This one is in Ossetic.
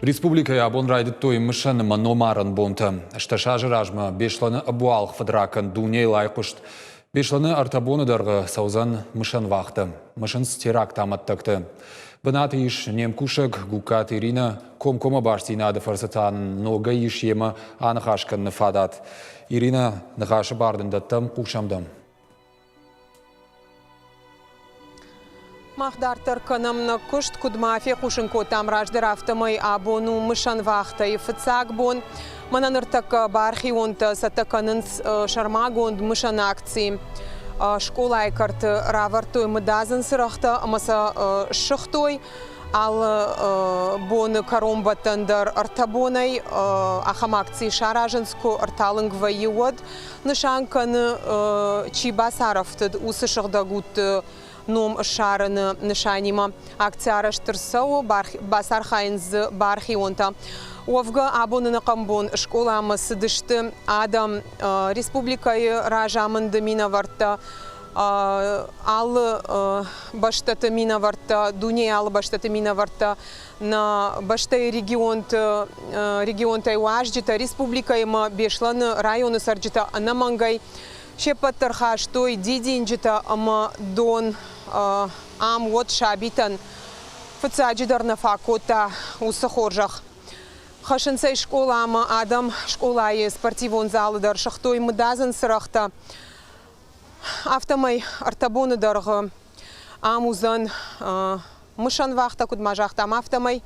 Республикӕйы абон райдыдтой мысӕн ӕмӕ номарӕн бонтӕ. 18 азы размӕ Беслӕны ӕбуалгъ фыдракӕнд дунейыл айхъуыст. Беслӕны ӕртӕ боны дӕргъы цӕудзӕн мысӕн вахтӕ. Мысынц теракты амӕттӕгты. Бынаты ис не мкусӕг Гугкаты Иринӕ, комкоммӕ бастдзинады фӕрцы та ногӕй ис йемӕ аныхас кӕныны фадат. Иринӕ, ныхасы бар дын дӕттӕм, хъусӕм дӕм. Мах дарддӕр кӕнӕм нӕ куыст, куыд ма фехъусын кодтам раздӕр, афтӕмӕй абон у мысӕн вахтӕйы фыццаг бон. Мӕнӕ ныртӕккӕ бархионтӕ цӕттӕ кӕнынц сӕрмагонд мысӕн акци. Скъолайы кӕрты равӕрдтой мыдадзын цырӕгътӕ ӕмӕ сӕ ссыгътой. Алы боны кӕронбӕттӕн дӕр ӕртӕ бонӕй ахӕм акци саразынц, куы ӕрталынг вӕййы, уӕд. Нысан кӕны, чи бацарӕфтыд, уыцы сыгъдӕг удты ном ссарыны нысанимӕ. Акци арӕзт ӕрцӕуы, бацархайынц дзы бархионтӕ. Уӕвгӕ, абоны ӕнӕхъӕн бон скъоламӕ цыдысты адӕм, республикӕйы разамынды минӕвӕрттӕ, алы бӕстӕты минӕвӕрттӕ, дунейы алы бӕстӕты минӕвӕрттӕ, нӕ бӕстӕйы регионты, регионтӕй уазджытӕ, республикӕйы ӕмӕ Беслӕны районы цӕрджытӕ ӕнӕмӕнгӕй се ппӕт дӕр хастой дидинджытӕ ӕмӕ дон. Ам уӕд сабитӕн фыццаджыдӕр нӕ фаг кодта уыцы хорзӕх. Хӕссынц ӕй скъоламӕ, адӕм скъолайы спортивон залы дӕр сыгътой мыдадзын цырӕгътӕ. Афтӕмӕй ӕртӕ боны дӕргъы ам уыдзӕн мысӕн вахтӕ, куыд ма загътам, афтӕмӕй.